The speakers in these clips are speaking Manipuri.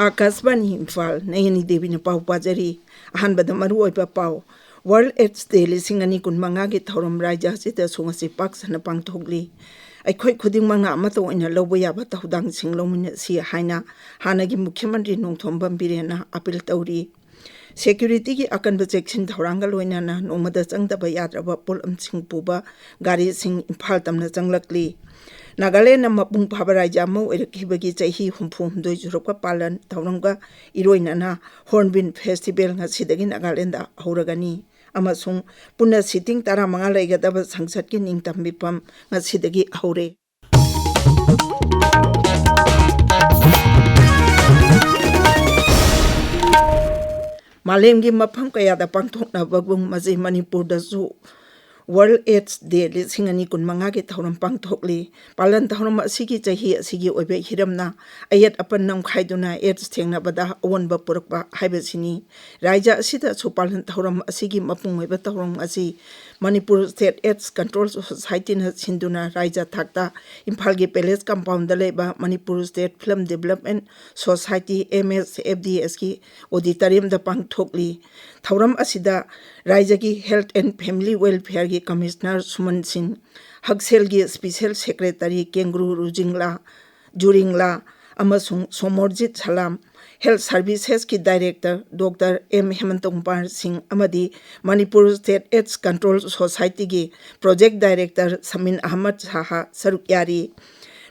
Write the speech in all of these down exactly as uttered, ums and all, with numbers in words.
ꯑꯀꯥꯁꯕꯥꯅꯤ ꯏꯝꯐꯥꯜ, ꯅꯌꯅꯤ ꯗꯦꯕꯤꯅ ꯄꯥꯎ ꯄꯥꯖꯔꯤ꯫ ꯑꯍꯥꯟꯕꯗ ꯃꯔꯨꯑꯣꯏꯕ ꯄꯥꯎ꯫ World AIDS Day ꯂꯤꯁꯤꯡ ꯑꯅꯤ ꯀꯨꯟ ꯃꯉꯥꯒꯤ ꯊꯧꯔꯝ ꯔꯥꯖ꯭ꯌ ꯑꯁꯤꯗꯁꯨ ꯉꯁꯤ ꯄꯥꯛ ꯁꯟꯅ ꯄꯥꯡꯊꯣꯛꯂꯤ꯫ ꯑꯩꯈꯣꯏ ꯈꯨꯗꯤꯡꯃꯛꯅ ꯑꯃꯠꯇ ꯑꯣꯏꯅ ꯂꯧꯕ ꯌꯥꯕ ꯊꯧꯗꯥꯡꯁꯤꯡ ꯂꯧꯃꯤꯟꯅꯁꯤ ꯍꯥꯏꯅ ꯍꯥꯟꯅꯒꯤ ꯃꯨꯈ꯭ꯌ ꯃꯟꯇ꯭ꯔꯤ ꯅꯣꯡꯊꯣꯝꯕꯝ ꯕꯤꯔꯦꯟꯅ ꯑꯥꯄꯤꯜ ꯇꯧꯔꯤ꯫ Security ꯒꯤ ꯑꯀꯟꯕ ꯆꯦꯛꯁꯤꯟ ꯊꯧꯔꯥꯡꯒ ꯂꯣꯏꯅꯅ ꯅꯣꯡꯃꯗ ꯆꯪꯗꯕ ꯌꯥꯗ꯭ꯔꯕ ꯄꯣꯠꯂꯝꯁꯤꯡ ꯄꯨꯕ ꯒꯥꯔꯤꯁꯤꯡ ꯏꯝꯐꯥꯜ ꯇꯝꯅ ꯆꯪꯂꯛꯂꯤ꯫ ꯅꯥꯒꯥꯂꯦꯟꯗ ꯃꯄꯨꯡ ꯐꯥꯕ ꯔꯥꯖ꯭ꯌ ꯑꯃ ꯑꯣꯏꯔꯛꯈꯤꯕꯒꯤ ꯆꯍꯤ ꯍꯨꯝꯐꯨ ꯍꯨꯝꯗꯣꯏ ꯁꯨꯔꯛꯄ ꯄꯥꯂꯟ ꯊꯧꯔꯝꯒ ꯏꯔꯣꯏꯅꯅ ꯍꯣꯔꯟꯕꯤꯜ ꯐꯦꯁꯇꯤꯚꯦꯜ ꯉꯁꯤꯗꯒꯤ ꯅꯥꯒꯥꯂꯦꯟꯗ ꯍꯧꯔꯒꯅꯤ꯫ ꯑꯃꯁꯨꯡ ꯄꯨꯟꯅ ꯁꯤꯇꯤꯡ ꯇꯔꯥꯃꯉꯥ ꯂꯩꯒꯗꯕ ꯁꯪꯁꯠꯀꯤ ꯅꯤꯡꯇꯝ ꯃꯤꯐꯝ ꯉꯁꯤꯗꯒꯤ ꯍꯧꯔꯦ꯫ ꯃꯥꯂꯦꯝꯒꯤ ꯃꯐꯝ ꯀꯌꯥꯗ ꯄꯥꯡꯊꯣꯛꯅꯕꯒꯨꯝ ꯃꯁꯤ ꯃꯅꯤꯄꯨꯔꯗꯁꯨ World AIDS Day ꯂꯤꯁꯤꯡ ꯑꯅꯤ ꯀꯨꯟ ꯃꯉꯥꯒꯤ ꯊꯧꯔꯝ ꯄꯥꯡꯊꯣꯛꯂꯤ꯫ ꯄꯥꯂꯟ ꯊꯧꯔꯝ ꯑꯁꯤꯒꯤ ꯆꯍꯤ ꯑꯁꯤꯒꯤ ꯑꯣꯏꯕ ꯍꯤꯔꯝꯅ ꯑꯌꯦꯠ ꯑꯄꯟ ꯅꯝꯈꯥꯏꯗꯨꯅ AIDS ꯊꯦꯡꯅꯕꯗ ꯑꯑꯣꯟꯕ ꯄꯨꯔꯛꯄ ꯍꯥꯏꯕꯁꯤꯅꯤ꯫ ꯔꯥꯖ꯭ꯌ ꯑꯁꯤꯗꯁꯨ ꯄꯥꯂꯟ ꯊꯧꯔꯝ ꯑꯁꯤꯒꯤ ꯃꯄꯨꯡ ꯑꯣꯏꯕ ꯊꯧꯔꯝ ꯑꯁꯤ Manipur State AIDS Control Society ꯅ ꯁꯤꯟꯗꯨꯅ ꯔꯥꯖ꯭ꯌ ꯊꯥꯛꯇ ꯏꯝꯐꯥꯜꯒꯤ Palace Compound ꯗ ꯂꯩꯕ Manipur State Film Development Society, M S F D S ꯀꯤ auditorium ꯗ ꯄꯥꯡꯊꯣꯛꯂꯤ꯫ ꯊꯧꯔꯝ ꯑꯁꯤꯗ ꯔꯥꯖ꯭ꯌꯒꯤ Health and Family Welfare ꯒꯤ Commissioner ꯁꯨꯃꯟ ꯁꯤꯡ, ꯍꯛꯁꯦꯜꯒꯤ Special Secretary ꯀꯦꯡꯒ꯭ꯔꯨ ꯔꯨꯖꯤꯡꯂꯥ, ꯖꯨꯔꯤꯡꯂꯥ ꯑꯃꯁꯨꯡ ꯁꯣꯃꯣꯔꯖꯤꯠ ꯁꯂꯥꯝ, Health Services ꯀꯤ Director Doctor M ꯍꯦꯃꯟꯇ ꯀꯨꯃꯥꯔ ꯁꯤꯡ ꯑꯃꯗꯤ Manipur State AIDS Control Society ꯒꯤ Project Director ꯁꯃꯤꯟ ꯑꯍꯃꯗ ꯁꯥꯍ ꯁꯔꯨꯛ ꯌꯥꯔꯤ꯫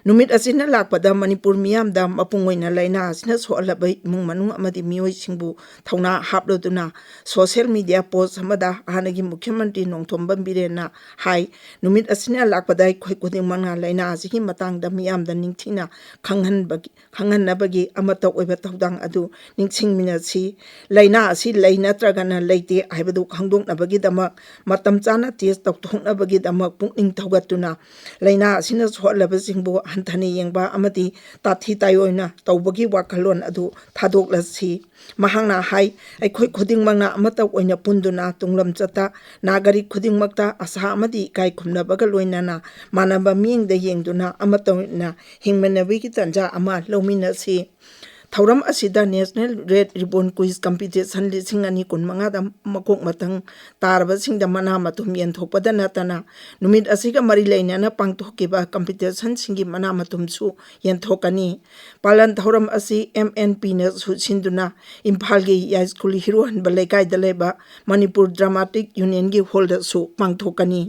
ꯅꯨꯃꯤꯠ ꯑꯁꯤꯅ ꯂꯥꯛꯄꯗ ꯃꯅꯤꯄꯨꯔ ꯃꯤꯌꯥꯝꯗ ꯃꯄꯨꯡ ꯑꯣꯏꯅ ꯂꯥꯏꯅꯥ ꯑꯁꯤꯅ ꯁꯣꯛꯍꯜꯂꯕ ꯏꯃꯨꯡ ꯃꯅꯨꯡ ꯑꯃꯗꯤ ꯃꯤꯑꯣꯏꯁꯤꯡꯕꯨ ꯊꯧꯅꯥ ꯍꯥꯞꯂꯗꯨꯅ social media post ꯑꯃꯗ ꯍꯥꯟꯅꯒꯤ ꯃꯨꯈ꯭ꯌ ꯃꯟꯇ꯭ꯔꯤ ꯅꯣꯡꯊꯣꯝꯕꯝ ꯕꯤꯔꯦꯟꯅ ꯍꯥꯏ, ꯅꯨꯃꯤꯠ ꯑꯁꯤꯅ ꯂꯥꯛꯄꯗ ꯑꯩꯈꯣꯏ ꯈꯨꯗꯤꯡꯃꯛꯅ ꯂꯥꯏꯅꯥ ꯑꯁꯤꯒꯤ ꯃꯇꯥꯡꯗ ꯃꯤꯌꯥꯝꯗ ꯅꯤꯡꯊꯤꯅ ꯈꯪꯍꯟꯕꯒꯤ, ꯈꯪꯍꯟꯅꯕꯒꯤ ꯑꯃꯠꯇ ꯑꯣꯏꯕ ꯊꯧꯗꯥꯡ ꯑꯗꯨ ꯅꯤꯡꯁꯤꯡꯃꯤꯟꯅꯁꯤ꯫ ꯂꯥꯏꯅꯥ ꯑꯁꯤ ꯂꯩ ꯅꯠꯇ꯭ꯔꯒꯅ ꯂꯩꯇꯦ ꯍꯥꯏꯕꯗꯨ ꯈꯪꯗꯣꯛꯅꯕꯒꯤꯗꯃꯛ, ꯃꯇꯝ ꯆꯥꯅ test ꯇꯧꯊꯣꯛꯅꯕꯒꯤꯗꯃꯛ ꯄꯨꯛꯅꯤꯡ ꯊꯧꯒꯠꯇꯨꯅ, ꯂꯥꯏꯅꯥ ꯑꯁꯤꯅ ꯁꯣꯛꯍꯜꯂꯕꯁꯤꯡꯕꯨ ꯍꯟꯊꯅ ꯌꯦꯡꯕ ꯑꯃꯗꯤ ꯇꯥꯊꯤ ꯇꯥꯏꯑꯣꯏꯅ ꯇꯧꯕꯒꯤ ꯋꯥꯈꯜꯂꯣꯟ ꯑꯗꯨ ꯊꯥꯗꯣꯛꯂꯁꯤ꯫ ꯃꯍꯥꯛꯅ ꯍꯥꯏ, ꯑꯩꯈꯣꯏ ꯈꯨꯗꯤꯡꯃꯛꯅ ꯑꯃꯠꯇ ꯑꯣꯏꯅ ꯄꯨꯟꯗꯨꯅ ꯇꯨꯡꯂꯝꯆꯠꯇ ꯅꯥꯒꯔꯤꯛ ꯈꯨꯗꯤꯡꯃꯛꯇ ꯑꯁꯥ ꯑꯃꯗꯤ ꯏꯀꯥꯏ ꯈꯨꯝꯅꯕꯒ ꯂꯣꯏꯅꯅ ꯃꯥꯟꯅꯕ ꯃꯤꯠꯌꯦꯡꯗ ꯌꯦꯡꯗꯨꯅ ꯑꯃꯠꯇ ꯑꯣꯏꯅ ꯍꯤꯡꯃꯤꯟꯅꯕꯒꯤ ꯇꯥꯟꯖꯥ ꯑꯃ ꯂꯧꯃꯤꯟꯅꯁꯤ꯫ ꯊꯧꯔꯝ ꯑꯁꯤꯗ National Red Ribbon Quiz Competition ꯂꯤꯁꯤꯡ ꯑꯅꯤ ꯀꯨꯟꯃꯉꯥꯗ ꯃꯀꯣꯛ ꯃꯊꯪ ꯇꯥꯔꯕꯁꯤꯡꯗ ꯃꯅꯥ ꯃꯊꯨꯝ ꯌꯦꯟꯊꯣꯛꯄꯗ ꯅꯠꯇꯅ, ꯅꯨꯃꯤꯠ ꯑꯁꯤꯒ ꯃꯔꯤ ꯂꯩꯅꯅ ꯄꯥꯡꯊꯣꯛꯈꯤꯕ competitionꯁꯤꯡꯒꯤ ꯃꯅꯥ ꯃꯊꯨꯝꯁꯨ ꯌꯦꯟꯊꯣꯛꯀꯅꯤ꯫ ꯄꯥꯂꯟ ꯊꯧꯔꯝ ꯑꯁꯤ MNPꯅꯁꯨ ꯁꯤꯟꯗꯨꯅ ꯏꯝꯐꯥꯜꯒꯤ ꯌꯥꯏꯁ꯭ꯀꯨꯜ ꯍꯤꯔꯨꯍꯟꯕ ꯂꯩꯀꯥꯏꯗ ꯂꯩꯕ ꯃꯅꯤꯄꯨꯔ ꯗ꯭ꯔꯃꯥꯇꯤꯛ ꯌꯨꯅꯤꯌꯟꯒꯤ ꯍꯣꯜꯗꯁꯨ ꯄꯥꯡꯊꯣꯛꯀꯅꯤ꯫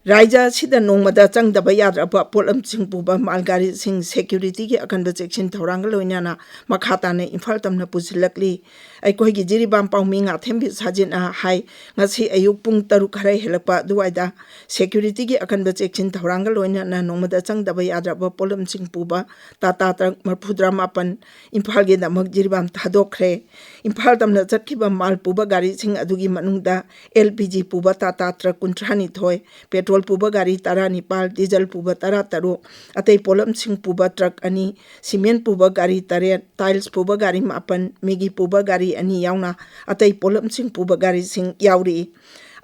ꯔꯥꯏꯖ ꯑꯁꯤꯗ ꯅꯣꯡꯃꯗ ꯆꯪꯗꯕ ꯌꯥꯗ꯭ꯔꯕ ꯄꯣꯠꯂꯝꯁꯤꯡ ꯄꯨꯕ ꯃꯥꯜꯒꯥꯔꯤꯁꯤꯡ securityꯒꯤ ꯑꯀꯟꯕ ꯆꯦꯛꯁꯤꯟ ꯊꯧꯔꯥꯡꯒ ꯂꯣꯏꯅꯅ ꯃꯈꯥ ꯇꯥꯅ ꯏꯝꯐꯥꯜ ꯇꯝꯅ ꯄꯨꯁꯤꯜꯂꯛꯂꯤ꯫ ꯑꯩꯈꯣꯏꯒꯤ ꯖꯤꯔꯤꯕꯥꯝ ꯄꯥꯎꯃꯤ ꯉꯥꯊꯦꯝꯕꯤ ꯁꯥꯖꯤꯠꯅ ꯍꯥꯏ, ꯉꯁꯤ ꯑꯌꯨꯛ ꯄꯨꯡ ꯇꯔꯨꯛ ꯈꯔ ꯍꯦꯜꯂꯛꯄ ꯑꯗꯨꯋꯥꯏꯗ securityꯒꯤ ꯑꯀꯟꯕ ꯆꯦꯛꯁꯤꯟ ꯊꯧꯔꯥꯡꯒ ꯂꯣꯏꯅꯅ ꯅꯣꯡꯃꯗ ꯆꯪꯗꯕ ꯌꯥꯗ꯭ꯔꯕ ꯄꯣꯠꯂꯝꯁꯤꯡ ꯄꯨꯕ ꯇꯥꯇꯥ ꯇ꯭ꯔꯛ ꯃꯔꯤꯐꯨꯇꯔꯥ ꯃꯥꯄꯟ ꯏꯝꯐꯥꯜꯒꯤꯗꯃꯛ ꯖꯤꯔꯤꯕꯥꯝ ꯊꯥꯗꯣꯛꯈ꯭ꯔꯦ꯫ ꯏꯝꯐꯥꯜ ꯇꯝꯅ ꯆꯠꯈꯤꯕ ꯃꯥꯜ ꯄꯨꯕ ꯒꯥꯔꯤꯁꯤꯡ ꯑꯗꯨꯒꯤ ꯃꯅꯨꯡꯗ LPG ꯄꯨꯕ ꯇꯥꯇꯥ ꯇ꯭ꯔꯛ ꯀꯨꯟꯊ꯭ꯔꯥꯅꯤꯊꯣꯏ, ꯄꯦꯇ꯭ꯔꯣꯜ ꯄꯨꯕ ꯒꯥꯔꯤ ꯇꯔꯥꯅꯤꯄꯥꯜ, ꯗꯤꯖꯜ ꯄꯨꯕ ꯇꯔꯥꯇꯔꯨꯛ, ꯑꯇꯩ ꯄꯣꯠꯂꯝꯁꯤꯡ ꯄꯨꯕ ꯇ꯭ꯔꯛ ꯑꯅꯤ, ꯁꯤꯃꯦꯟ ꯄꯨꯕ ꯒꯥꯔꯤ ꯇꯔꯦꯠ, ꯇꯥꯏꯜꯁ ꯄꯨꯕ ꯒꯥꯔꯤ ꯃꯥꯄꯟ, ꯃꯦꯒꯤ ꯄꯨꯕ ꯒꯥꯔꯤ ꯑꯅꯤ ꯌꯥꯎꯅ ꯑꯇꯩ ꯄꯣꯠꯂꯝꯁꯤꯡ ꯄꯨꯕ ꯒꯥꯔꯤꯁꯤꯡ ꯌꯥꯎꯔꯤ꯫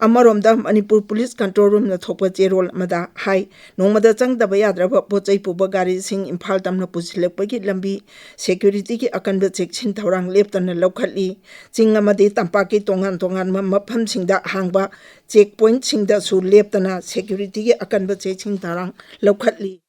ꯑꯃꯔꯣꯝꯗ ꯃꯅꯤꯄꯨꯔ ꯄꯨꯂꯤꯁ ꯀꯟꯇ꯭ꯔꯣꯜ ꯔꯨꯝꯅ ꯊꯣꯛꯄ ꯆꯦꯔꯣꯜ ꯑꯃꯗ ꯍꯥꯏ, ꯅꯣꯡꯃꯗ ꯆꯪꯗꯕ ꯌꯥꯗ꯭ꯔꯕ ꯄꯣꯠ ꯆꯩ ꯄꯨꯕ ꯒꯥꯔꯤꯁꯤꯡ ꯏꯝꯐꯥꯜ ꯇꯝꯅ ꯄꯨꯁꯤꯜꯂꯛꯄꯒꯤ ꯂꯝꯕꯤ securityꯒꯤ ꯑꯀꯟꯕ ꯆꯦꯛꯁꯤꯟ ꯊꯧꯔꯥꯡ ꯂꯦꯞꯇꯅ ꯂꯧꯈꯠꯂꯤ꯫ ꯆꯤꯡ ꯑꯃꯗꯤ ꯇꯝꯄꯥꯛꯀꯤ ꯇꯣꯉꯥꯟ ꯇꯣꯉꯥꯟꯕ ꯃꯐꯝꯁꯤꯡꯗ ꯍꯥꯡꯕ check pointꯁꯤꯡꯗꯁꯨ ꯂꯦꯞꯇꯅ securityꯒꯤ ꯑꯀꯟꯕ ꯆꯦꯛꯁꯤꯟ ꯊꯧꯔꯥꯡ ꯂꯧꯈꯠꯂꯤ꯫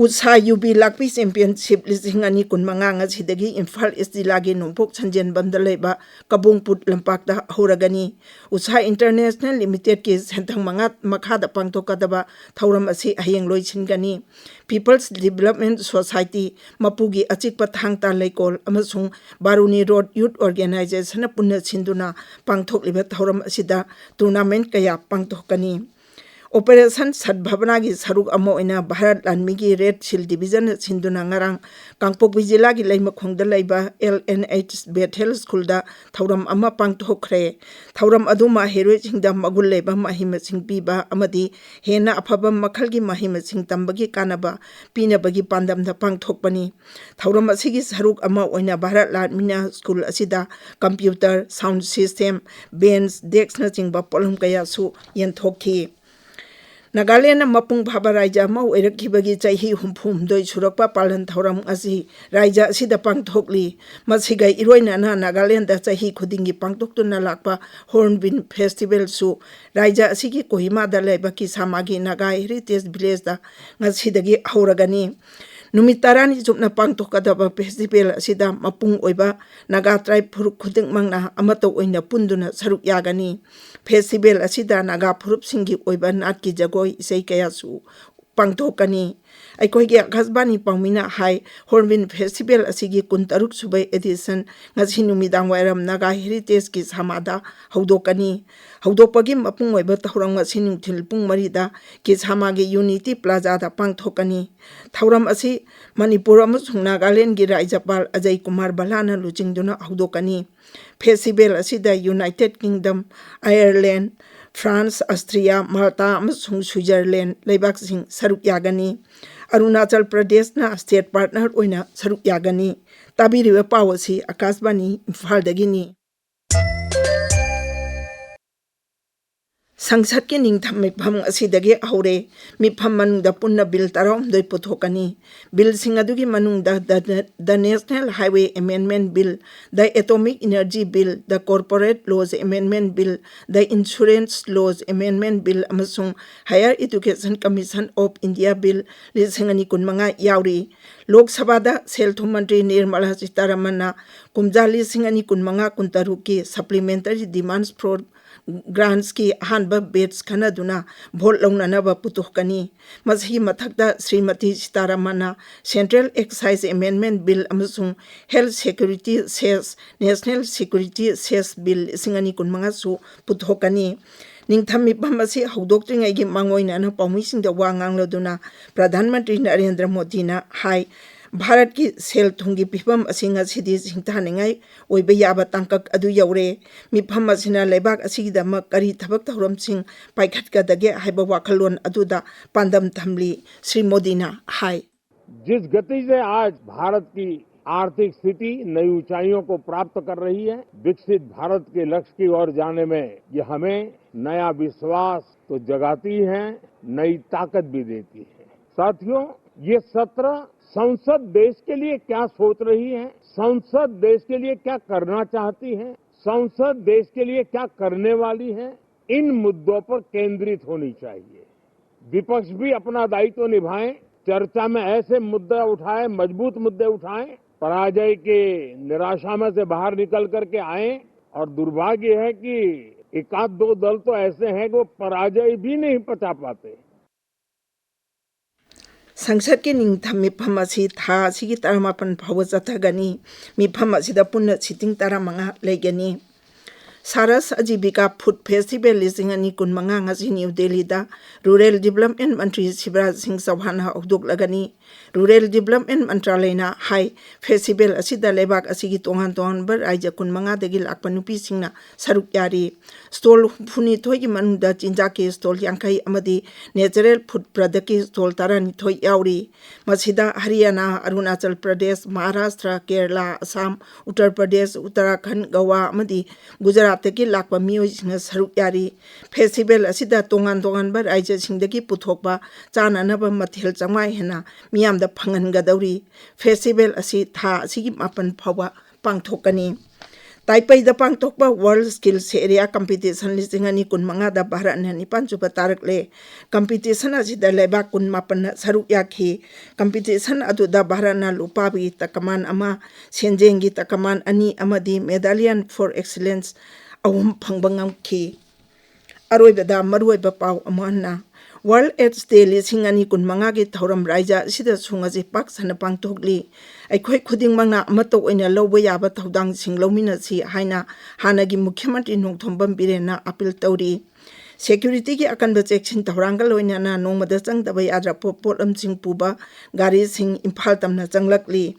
ꯎꯁꯥ ꯌꯨꯕꯤ ꯂꯥꯛꯄꯤ ꯆꯦꯝꯄꯤꯌꯟꯁꯤꯞ ꯂꯤꯁꯤꯡ ꯑꯅꯤ ꯀꯨꯟꯃꯉꯥ ꯉꯁꯤꯗꯒꯤ ꯏꯝꯐꯥꯜ ꯏꯁ ꯖꯤꯂꯥꯒꯤ ꯅꯣꯡꯄꯣꯛ ꯁꯟꯖꯦꯟꯕꯝꯗ ꯂꯩꯕ ꯀꯕꯣꯡꯄꯨꯠ ꯂꯝꯄꯥꯛꯇ ꯍꯧꯔꯒꯅꯤ꯫ ꯎꯁꯥ ꯏꯟꯇꯔꯅꯦꯁꯅꯦꯜ ꯂꯤꯃꯤꯇꯦꯗꯀꯤ ꯁꯦꯟꯊꯪ ꯃꯉꯥ ꯃꯈꯥꯗ ꯄꯥꯡꯊꯣꯛꯀꯗꯕ ꯊꯧꯔꯝ ꯑꯁꯤ ꯍꯌꯦꯡ ꯂꯣꯏꯁꯤꯟꯒꯅꯤ꯫ People's Development Society, ꯃꯄꯨꯒꯤ ꯑꯆꯤꯛꯄ ꯊꯥꯡ ꯇꯥ ꯂꯩꯀꯣꯜ ꯑꯃꯁꯨꯡ ꯕꯥꯔꯨꯅꯤ ꯔꯣꯗ ꯌꯨꯠ ꯑꯣꯔꯒꯦꯅꯥꯏꯖꯦꯁꯟꯅ ꯄꯨꯟꯅ ꯁꯤꯟꯗꯨꯅ ꯄꯥꯡꯊꯣꯛꯂꯤꯕ ꯊꯧꯔꯝ ꯑꯁꯤꯗ tournament ꯀꯌꯥ ꯄꯥꯡꯊꯣꯛꯀꯅꯤ꯫ Operation ꯁꯗꯚꯥꯕꯅꯥꯒꯤ ꯁꯔꯨꯛ ꯑꯃ ꯑꯣꯏꯅ ꯚꯥꯔꯠ ꯂꯥꯟꯃꯤꯒꯤ ꯔꯦꯗ ꯁꯤꯜ ꯗꯤꯕꯤꯖꯟꯅ ꯁꯤꯟꯗꯨꯅ ꯉꯔꯥꯡ ꯀꯥꯡꯄꯣꯛꯄꯤ ꯖꯤꯂꯥꯒꯤ ꯂꯩꯃꯈꯣꯡꯗ ꯂꯩꯕ LNH Bethel ꯁ꯭ꯀꯨꯜꯗ ꯊꯧꯔꯝ ꯑꯃ ꯄꯥꯡꯊꯣꯛꯈ꯭ꯔꯦ꯫ ꯊꯧꯔꯝ ꯑꯗꯨ ꯃꯍꯩꯔꯣꯏꯁꯤꯡꯗ ꯃꯒꯨꯟ ꯂꯩꯕ ꯃꯍꯩ ꯃꯁꯤꯡ ꯄꯤꯕ ꯑꯃꯗꯤ ꯍꯦꯟꯅ ꯑꯐꯕ ꯃꯈꯜꯒꯤ ꯃꯍꯩ ꯃꯁꯤꯡ ꯇꯝꯕꯒꯤ ꯀꯥꯟꯅꯕ ꯄꯤꯅꯕꯒꯤ ꯄꯥꯟꯗꯝꯗ ꯄꯥꯡꯊꯣꯛꯄꯅꯤ꯫ ꯊꯧꯔꯝ ꯑꯁꯤꯒꯤ ꯁꯔꯨꯛ ꯑꯃ ꯑꯣꯏꯅ ꯚꯥꯔꯠ ꯂꯥꯟꯃꯤꯅ ꯁ꯭ꯀꯨꯜ ꯑꯁꯤꯗ computer, sound system, bench, deskꯅꯆꯤꯡꯕ ꯄꯣꯠꯂꯝ ꯀꯌꯥꯁꯨ ꯌꯦꯟꯊꯣꯛꯈꯤ꯫ ꯅꯥꯒꯥꯂꯦꯟꯗ ꯃꯄꯨꯡ ꯐꯥꯕ ꯔꯥꯏꯖ꯭ꯌ ꯑꯃ ꯑꯣꯏꯔꯛꯈꯤꯕꯒꯤ ꯆꯍꯤ ꯍꯨꯝꯐꯨ ꯍꯨꯝꯗꯣꯏ ꯁꯨꯔꯛꯄ ꯄꯥꯂꯟ ꯊꯧꯔꯝ ꯑꯁꯤ ꯔꯥꯏꯖ꯭ꯌ ꯑꯁꯤꯗ ꯄꯥꯡꯊꯣꯛꯂꯤ꯫ ꯃꯁꯤꯒ ꯏꯔꯣꯏꯅꯅ ꯅꯥꯒꯥꯂꯦꯟꯗ ꯆꯍꯤ ꯈꯨꯗꯤꯡꯒꯤ ꯄꯥꯡꯊꯣꯛꯇꯨꯅ ꯂꯥꯛꯄ ꯍꯣꯔꯟꯕꯤꯜ ꯐꯦꯁꯇꯤꯚꯦꯜꯁꯨ ꯔꯥꯏꯖ꯭ꯌ ꯑꯁꯤꯒꯤ ꯀꯣꯍꯤꯃꯥꯗ ꯂꯩꯕ ꯀꯤꯁꯥꯃꯥꯒꯤ ꯅꯥꯒꯥ ꯍꯦꯔꯤꯇꯦꯖ ꯚꯤꯂꯦꯖꯇ ꯉꯁꯤꯗꯒꯤ ꯍꯧꯔꯒꯅꯤ꯫ ꯅꯨꯃꯤꯠ ꯇꯔꯥꯅꯤ ꯆꯨꯞꯅ ꯄꯥꯡꯊꯣꯛꯀꯗꯕ ꯐꯦꯁꯇꯤꯚꯦꯜ ꯑꯁꯤꯗ ꯃꯄꯨꯡ ꯑꯣꯏꯕ ꯅꯥꯒꯥ ꯇ꯭ꯔꯥꯏꯕ ꯐꯨꯔꯨꯞ ꯈꯨꯗꯤꯡꯃꯛꯅ ꯑꯃꯠꯇ ꯑꯣꯏꯅ ꯄꯨꯟꯗꯨꯅ ꯁꯔꯨꯛ ꯌꯥꯒꯅꯤ꯫ ꯐꯦꯁꯇꯤꯚꯦꯜ ꯑꯁꯤꯗ ꯅꯥꯒꯥ ꯐꯨꯔꯨꯞꯁꯤꯡꯒꯤ ꯑꯣꯏꯕ ꯅꯥꯠꯀꯤ ꯖꯒꯣꯏ ꯏꯁꯩ ꯀꯌꯥꯁꯨ ꯄꯥꯡꯊꯣꯛꯀꯅꯤ꯫ ꯑꯩꯈꯣꯏꯒꯤ ꯑꯀꯥꯁꯕꯥꯅꯤ ꯄꯥꯎꯃꯤꯅ ꯍꯥꯏ, ꯍꯣꯔꯟꯕꯤꯜ ꯐꯦꯁꯇꯤꯚꯦꯜ ꯑꯁꯤꯒꯤ ꯀꯨꯟꯇꯔꯨꯛ ꯁꯨꯕ ꯑꯦꯗꯤꯁꯟ ꯉꯁꯤ ꯅꯨꯃꯤꯗꯥꯡ ꯋꯥꯏꯔꯝ ꯅꯥꯒꯥ ꯍꯦꯔꯤꯇꯦꯖꯀꯤ ꯁꯃꯥꯗ ꯍꯧꯗꯣꯛꯀꯅꯤ꯫ ꯍꯧꯗꯣꯛꯄꯒꯤ ꯃꯄꯨꯡ ꯑꯣꯏꯕ ꯊꯧꯔꯝ ꯉꯁꯤ ꯅꯨꯡꯊꯤꯜ ꯄꯨꯡ ꯃꯔꯤꯗ ꯀꯤꯁꯥꯃꯥꯒꯤ ꯌꯨꯅꯤꯇꯤ ꯄ꯭ꯂꯥꯖꯥꯗ ꯄꯥꯡꯊꯣꯛꯀꯅꯤ꯫ ꯊꯧꯔꯝ ꯑꯁꯤ ꯃꯅꯤꯄꯨꯔ ꯑꯃꯁꯨꯡ ꯅꯥꯒꯥꯂꯦꯟꯗꯒꯤ ꯔꯥꯖ꯭ꯌꯄꯥꯜ ꯑꯖꯌ ꯀꯨꯃꯥꯔ ꯚꯜꯂꯥꯅ ꯂꯨꯆꯤꯡꯗꯨꯅ ꯍꯧꯗꯣꯛꯀꯅꯤ꯫ ꯐꯦꯁꯇꯤꯚꯦꯜ ꯑꯁꯤꯗ United kingdom, Ireland, France, Austria, Malta ꯑꯃꯁꯨꯡ ꯁ꯭ꯋꯤꯖꯔꯂꯦꯟꯗ ꯂꯩꯕꯥꯛꯁꯤꯡ ꯁꯔꯨꯛ ꯌꯥꯒꯅꯤ꯫ ꯑꯔꯨꯅꯥꯆꯜ ꯄ꯭ꯔꯗꯦꯁꯅ ꯁ꯭ꯇꯦꯠ ꯄꯥꯔꯠꯅꯔ ꯑꯣꯏꯅ ꯁꯔꯨꯛ ꯌꯥꯒꯅꯤ꯫ ꯇꯥꯕꯤꯔꯤꯕ ꯄꯥꯎ ꯑꯁꯤ ꯑꯀꯥꯁꯕꯥꯅꯤ ꯏꯝꯐꯥꯜꯗꯒꯤꯅꯤ꯫ ꯁꯪꯁꯠꯀꯤ ꯅꯤꯡꯊꯝ ꯃꯤꯐꯝ ꯑꯁꯤꯗꯒꯤ ꯍꯧꯔꯦ꯫ ꯃꯤꯐꯝ ꯃꯅꯨꯡꯗ ꯄꯨꯟꯅ ꯕꯤꯜ ꯇꯔꯥꯍꯨꯝꯗꯣꯏ ꯄꯨꯊꯣꯛꯀꯅꯤ꯫ ꯕꯤꯜꯁꯤꯡ ꯑꯗꯨꯒꯤ ꯃꯅꯨꯡꯗ The, The National Highway Amendment Bill, The Atomic Energy Bill, The Corporate Laws Amendment Bill, The Insurance Laws Amendment Bill ꯑꯃꯁꯨꯡ Higher Education Commission of India Bill ꯂꯤꯁꯤꯡ ꯑꯅꯤ ꯀꯨꯟꯃꯉꯥ ꯌꯥꯎꯔꯤ꯫ ꯂꯣꯛ ꯁꯚꯥꯗ ꯁꯦꯜ ꯊꯨꯝ ꯃꯟꯇ꯭ꯔꯤ ꯅꯤꯔꯃꯂꯥ ꯁꯤꯇꯥꯔꯥꯃꯟꯅ ꯀꯨꯝꯖꯥ ꯂꯤꯁꯤꯡ ꯑꯅꯤ ꯀꯨꯟꯃꯉꯥ ꯀꯨꯟꯇꯔꯨꯛꯀꯤ Supplementary Demands for Grantsꯀꯤ ꯑꯍꯥꯟꯕ batch ꯈꯟꯅꯗꯨꯅ vote ꯂꯧꯅꯅꯕ ꯄꯨꯊꯣꯛꯀꯅꯤ꯫ ꯃꯁꯤꯒꯤ ꯃꯊꯛꯇ Shrimati ꯁꯤꯇꯥꯔꯥꯃꯟꯅ Central Excise Amendment Bill ꯑꯃꯁꯨꯡ Health Security Cess, National Security Cess Bill ꯂꯤꯁꯤꯡ ꯑꯅꯤ ꯀꯨꯟꯃꯉꯥꯁꯨ ꯄꯨꯊꯣꯛꯀꯅꯤ꯫ ꯅꯤꯡꯊꯝ ꯃꯤꯐꯝ ꯑꯁꯤ ꯍꯧꯗꯣꯛꯇ꯭ꯔꯤꯉꯩꯒꯤ ꯃꯥꯡꯑꯣꯏꯅꯅ ꯄꯥꯎꯃꯤꯁꯤꯡꯗ ꯋꯥ ꯉꯥꯡꯂꯗꯨꯅ ꯄ꯭ꯔꯙꯥꯟ ꯃꯟꯇ꯭ꯔꯤ ꯅꯔꯦꯟꯗ꯭ꯔ ꯃꯣꯗꯤꯅ ꯍꯥꯏ, ꯚꯥꯔꯠꯀꯤ ꯁꯦꯜ ꯊꯨꯝꯒꯤ ꯐꯤꯕꯝ ꯑꯁꯤ ꯉꯁꯤꯗꯤ ꯁꯤꯡꯊꯥꯅꯤꯡꯉꯥꯏ ꯑꯣꯏꯕ ꯌꯥꯕ ꯇꯥꯡꯀꯛ ꯑꯗꯨ ꯌꯧꯔꯦ꯫ ꯃꯤꯐꯝ ꯑꯁꯤꯅ ꯂꯩꯕꯥꯛ ꯑꯁꯤꯒꯤꯗꯃꯛ ꯀꯔꯤ ꯊꯕꯛ ꯊꯧꯔꯝꯁꯤꯡ ꯄꯥꯏꯈꯠꯀꯗꯒꯦ ꯍꯥꯏꯕ ꯋꯥꯈꯜꯂꯣꯟ ꯑꯗꯨꯗ ꯄꯥꯟꯗꯝ ꯊꯝꯂꯤ꯫ ꯁ꯭ꯔꯤ ꯃꯣꯗꯤꯅ ꯍꯥꯏ꯫ जिस गति से आज भारत की आर्थिक स्थिति नई ऊंचाइयों को प्राप्त कर रही है। विकसित भारत के लक्ष्य की ओर जाने में ये हमें नया विश्वास तो जगाती है, नई ताकत भी देती है। साथियों, ये सत्र संसद देश के लिए क्या सोच रही है, संसद देश के लिए क्या करना चाहती है, संसद देश के लिए क्या करने वाली है, इन मुद्दों पर केंद्रित होनी चाहिए। विपक्ष भी अपना दायित्व निभाए, चर्चा में ऐसे मुद्दे उठाए, मजबूत मुद्दे उठाए, पराजय के निराशा में से बाहर निकल करके आए। और दुर्भाग्य है कि एक आध दो दल तो ऐसे हैं कि वो पराजय भी नहीं पचा पाते। ꯁꯪꯁꯠꯀꯤ ꯅꯤꯡꯊꯝ ꯃꯤꯐꯝ ꯑꯁꯤ ꯊꯥ ꯑꯁꯤꯒꯤ ꯇꯔꯥꯃꯥꯄꯟ ꯐꯥꯎꯕ ꯆꯠꯊꯒꯅꯤ꯫ ꯃꯤꯐꯝ ꯑꯁꯤꯗ ꯄꯨꯟꯅ ꯁꯤꯇꯤꯡ ꯇꯔꯥꯃꯉꯥ ꯂꯩꯒꯅꯤ꯫ ꯁꯥꯔꯁ ꯑꯖꯤꯕꯤꯀꯥ ꯐꯨꯗ ꯐꯦꯁꯇꯤꯚꯦꯜ ꯂꯤꯁꯤꯡ ꯑꯅꯤ ꯀꯨꯟꯃꯉꯥ ꯉꯁꯤ ꯅ꯭ꯌꯨ ꯗꯦꯜꯂꯤꯗ ꯔꯨꯔꯦꯜ ꯗꯤꯕꯂꯞꯃꯦꯟ ꯃꯟꯇ꯭ꯔꯤ ꯁꯤꯕꯔꯥꯖ ꯁꯤꯡ ꯆꯧꯍꯥꯟꯅ ꯍꯧꯗꯣꯛꯂꯒꯅꯤ꯫ ꯔꯨꯔꯦꯜ ꯗꯤꯕꯂꯞꯃꯦꯟ ꯃꯟꯇ꯭ꯔꯥꯂꯌꯅ ꯍꯥꯏ, ꯐꯦꯁꯇꯤꯚꯦꯜ ꯑꯁꯤꯗ ꯂꯩꯕꯥꯛ ꯑꯁꯤꯒꯤ ꯇꯣꯉꯥꯟ ꯇꯣꯉꯥꯟꯕ ꯔꯥꯏꯖ꯭ꯌ ꯀꯨꯟꯃꯉꯥꯗꯒꯤ ꯂꯥꯛꯄ ꯅꯨꯄꯤꯁꯤꯡꯅ ꯁꯔꯨꯛ ꯌꯥꯔꯤ꯫ ꯁ꯭ꯇꯣꯜ ꯍꯨꯝꯐꯨꯅꯤꯊꯣꯏꯒꯤ ꯃꯅꯨꯡꯗ ꯆꯤꯟꯖꯥꯛꯀꯤ ꯁ꯭ꯇꯣꯜ ꯌꯥꯡꯈꯩ ꯑꯃꯗꯤ ꯅꯦꯆꯔꯦꯜ ꯐꯨꯗ ꯄ꯭ꯔꯗꯛꯀꯤ ꯁ꯭ꯇꯣꯜ ꯇꯔꯥꯅꯤꯊꯣꯏ ꯌꯥꯎꯔꯤ꯫ ꯃꯁꯤꯗ ꯍꯔꯤꯌꯥꯅꯥ, ꯑꯔꯨꯅꯥꯆꯜ ꯄ꯭ꯔꯗꯦꯁ, ꯃꯍꯥꯔꯥꯁꯇ꯭ꯔ, ꯀꯦꯔꯂꯥ, ꯑꯁꯥꯝ, ꯎꯠꯇꯔ ꯄ꯭ꯔꯗꯦꯁ, ꯎꯠꯇꯔꯥꯈꯟꯗ, ꯒꯋꯥ ꯑꯃꯗꯤ ꯒꯨꯖꯔꯥꯠꯇꯒꯤ ꯂꯥꯛꯄ ꯃꯤꯑꯣꯏꯁꯤꯡꯅ ꯁꯔꯨꯛ ꯌꯥꯔꯤ꯫ ꯐꯦꯁꯇꯤꯚꯦꯜ ꯑꯁꯤꯗ ꯇꯣꯉꯥꯟ ꯇꯣꯉꯥꯟꯕ ꯔꯥꯏꯖ꯭ꯌꯁꯤꯡꯗꯒꯤ ꯄꯨꯊꯣꯛꯄ ꯆꯥꯅꯅꯕ ꯃꯊꯦꯜ ꯆꯥꯝꯃꯉꯥ ꯍꯦꯟꯅ ꯃꯤꯌꯥꯝꯗ ꯐꯪꯍꯟꯒꯗꯧꯔꯤ꯫ ꯐꯦꯁꯇꯤꯚꯦꯜ ꯑꯁꯤ ꯊꯥ ꯑꯁꯤꯒꯤ ꯃꯥꯄꯟ ꯐꯥꯎꯕ ꯄꯥꯡꯊꯣꯛꯀꯅꯤ꯫ ꯇꯥꯏꯄꯩꯗ ꯄꯥꯡꯊꯣꯛꯄ ꯋꯥꯔꯜ ꯁ꯭ꯀꯤꯜꯁ ꯑꯦꯔꯤꯌꯥ ꯀꯝꯄꯤꯇꯤꯁꯟ ꯂꯤꯁꯤꯡ ꯑꯅꯤ ꯀꯨꯟꯃꯉꯥꯗ ꯚꯥꯔꯠꯅ ꯅꯤꯄꯥꯟ ꯁꯨꯕ ꯇꯥꯔꯛꯂꯦ꯫ ꯀꯝꯄꯤꯇꯤꯁꯟ ꯑꯁꯤꯗ ꯂꯩꯕꯥꯛ ꯀꯨꯟꯃꯥꯄꯟꯅ ꯁꯔꯨꯛ ꯌꯥꯈꯤ꯫ ꯀꯝꯄꯤꯇꯤꯁꯟ ꯑꯗꯨꯗ ꯚꯥꯔꯠꯅ ꯂꯨꯄꯥꯒꯤ ꯇꯀꯃꯥꯟ ꯑꯃ, ꯁꯦꯟꯖꯦꯡꯒꯤ ꯇꯀꯃꯥꯟ ꯑꯅꯤ ꯑꯃꯗꯤ Medallion for Excellence ꯑꯍꯨꯝ ꯐꯪꯕ ꯉꯝꯈꯤ꯫ ꯑꯔꯣꯏꯕꯗ ꯃꯔꯨꯑꯣꯏꯕ ꯄꯥꯎ ꯑꯃꯨꯛ ꯍꯟꯅ꯫ ꯋꯥꯔꯜ ꯑꯦꯗꯁ ꯗꯦ ꯂꯤꯁꯤꯡ ꯑꯅꯤ ꯀꯨꯟꯃꯉꯥꯒꯤ ꯊꯧꯔꯝ ꯔꯥꯏꯖ꯭ꯌ ꯑꯁꯤꯗꯁꯨ ꯉꯁꯤ ꯄꯥꯛ ꯁꯟꯅ ꯄꯥꯡꯊꯣꯛꯂꯤ꯫ ꯑꯩꯈꯣꯏ ꯈꯨꯗꯤꯡꯃꯛꯅ ꯑꯃꯠꯇ ꯑꯣꯏꯅ ꯂꯧꯕ ꯌꯥꯕ ꯊꯧꯗꯥꯡꯁꯤꯡ ꯂꯧꯃꯤꯟꯅꯁꯤ ꯍꯥꯏꯅ ꯍꯥꯟꯅꯒꯤ ꯃꯨꯈ꯭ꯌ ꯃꯟꯇ꯭ꯔꯤ ꯅꯣꯡꯊꯣꯝꯕꯝ ꯕꯤꯔꯦꯟꯅ ꯑꯄꯤꯜ ꯇꯧꯔꯤ꯫ ꯁꯦꯀ꯭ꯌꯨꯔꯤꯇꯤꯒꯤ ꯑꯀꯟꯕ ꯆꯦꯛꯁꯤꯟ ꯊꯧꯔꯥꯡꯒ ꯂꯣꯏꯅꯅ ꯅꯣꯡꯃꯗ ꯆꯪꯗꯕ ꯌꯥꯗ꯭ꯔꯕ ꯄꯣꯠꯂꯝꯁꯤꯡ ꯄꯨꯕ ꯒꯥꯔꯤꯁꯤꯡ ꯏꯝꯐꯥꯜ ꯇꯝꯅ ꯆꯪꯂꯛꯂꯤ꯫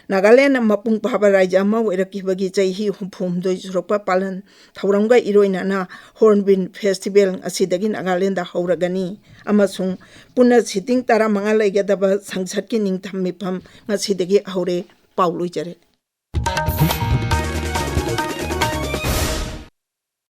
ꯅꯥꯒꯥꯂꯦꯟꯗ ꯃꯄꯨꯡ ꯐꯥꯕ ꯔꯥꯏꯖ꯭ꯌ ꯑꯃ ꯑꯣꯏꯔꯛꯈꯤꯕꯒꯤ ꯆꯍꯤ ꯍꯨꯝꯐꯨ ꯍꯨꯝꯗꯣꯏ ꯁꯨꯔꯛꯄ ꯄꯥꯂꯟ ꯊꯧꯔꯝꯒ ꯏꯔꯣꯏꯅꯅ ꯍꯣꯔꯟꯕꯤꯜ ꯐꯦꯁꯇꯤꯚꯦꯜ ꯉꯁꯤꯗꯒꯤ ꯅꯥꯒꯥꯂꯦꯟꯗ ꯍꯧꯔꯒꯅꯤ ꯑꯃꯁꯨꯡ ꯄꯨꯟꯅ ꯁꯤꯇꯤꯡ ꯇꯔꯥꯃꯉꯥ ꯂꯩꯒꯗꯕ ꯁꯪꯁꯠꯀꯤ ꯅꯤꯡꯊꯝ ꯃꯤꯐꯝ ꯉꯁꯤꯗꯒꯤ ꯍꯧꯔꯦ꯫ ꯄꯥꯎ ꯂꯣꯏꯖꯔꯦ꯫